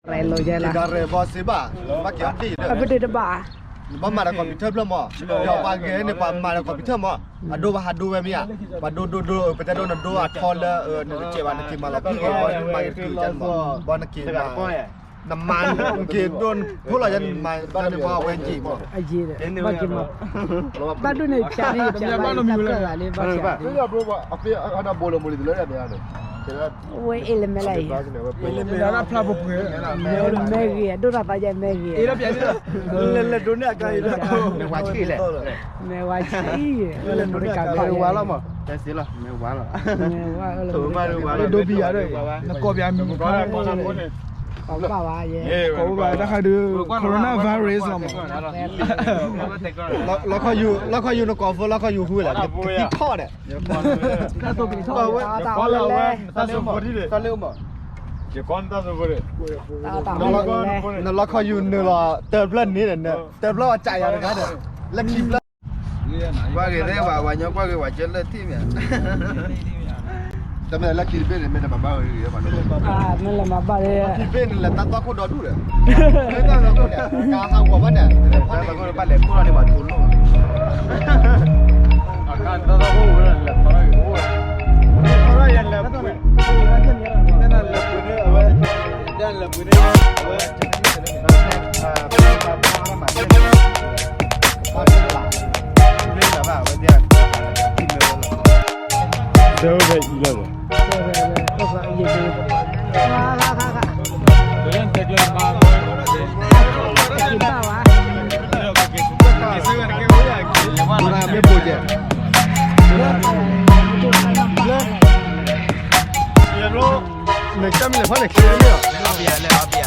က့ၤဒီးရဲၣ်ဘီစ့ဘၣ်, ဘၣ်က့ၤအီၣ်ဒ့ၣ်လၢ အပတ့ၢ်တဘၣ်, နဘၣ်မၤဒီး computer ဖျၢၣ်မး, ဒီးပှၤဂဲၤန့ၣ် ပှၤမၤဒီး computer မး, အဒိပဟးဒိဝဲမ့ၢ်ဧါ, ပှၤဒိဒိဒိ ပတဲဒိနဒိအထီလၢ နတစဲးဘၣ် နက့ၤမၤလီၤဖံးဂ့ၤ ဘီနမၤက့ၤတက့ၤ ဘီနက့ၤမၤ နမၤနက့ၤဒိနဖိလီၤယဲ နမၤဘၣ်န့ၣ်ဘၣ်ဝဲက့ၤမး, ဘၣ်က့ၤမး, ဘၣ်ဒိန့ၣ်ဖျါန့ၣ် ယဘၣ်နီတမံၤဝဲလၢ ဘၣ်ဖျါ အဘိလီၤမူလံတလၢယမ့ၢ်ဧါန့ၣ်, ဝဲအ့ၣ်လၢမဲလၢအံၤ, မဲအိၣ်လၢမဲဂ့ၤ အဒိၣ်တၢ်သးယဲမဲဂ့ၤ, လၢဒိးန့ၢ်အကါအံၤ, မဲဝါဆံးလဲၣ်, မဲဝါဆံး, လၢဒိးန့ၢ်ကါမဲဝါလီၤမး, မဲဝါလီၤ, ဒိးဘံယၤဒီး, နကိးပၠးမံၤ ဘၣ်ဘၣ်ယဲ, ကိးဘၣ်တၢ်ခါဒုး coronavirus လီၤမး, လီခီယူၤ လီခီယူၤ နကိးဖိ လီခီယူၤဟူဝဲလၢ ကသံထီၣ်ဒီး တၢ်သိၣ်ကလံၤထီၣ်ဝဲ, တၢ်သိၣ်ကလံၤ, နလီခီယူၤနုာ်လီၤ တၢ်ဖျၢၣ်န့ၣ်ဒီး တၢ်ဖျၢၣ်အစးယၤတဂၤဒီး လၢခံဖျၢၣ် ကွၢ်က့ၤသ့ၣ်ဝဲ ဝဲညီကွၢ်က့ၤဝဲကၢလၢထံၣ်မ့ၢ်, တမ့ၢ်လၢခံတဘ့ၣ်န့ၣ် မ့ၢ်တမၤဘၣ်ဝဲဂ့ၤဘၣ်, မ့ၢ်လၢမၤဘၣ်ဒီး ခံဘ့ၣ်န့ၣ် လဲၤတၢ်သီခိၣ်ဒီဒူၣ်ဒီး တၢ်သီခိၣ်န့ၣ် ကါသးဝီၤဘၣ်န့ၣ် တၢ်သီခိၣ်န့ၣ်ဘၣ်ထူလိၣ် အခါတၢ်သီခိၣ်ဝဲလဲၤထီၣ်ဂ့ၤအိၣ်ဝဲ, ထီၣ်ယလဲၤပှ့ၤ, တၢ်နလဲၤပှ့ၤန့ၣ်အဝဲ, တၢ်နလဲၤပှ့ၤန့ၣ်အဝဲ, ပှၤတလး, ပှၤတလးဘၣ်ဝဲဒၣ်, ဒၢဝဲအံၤလၢ်ဘၣ်, မ့ၢ်ဘိးကဲ, လၢ, နကမ့ၢ်လဲၤဖီလဲၤချ့မ့ၢ်ဧါ, အဘယၤလဲၣ်, အဘယၤ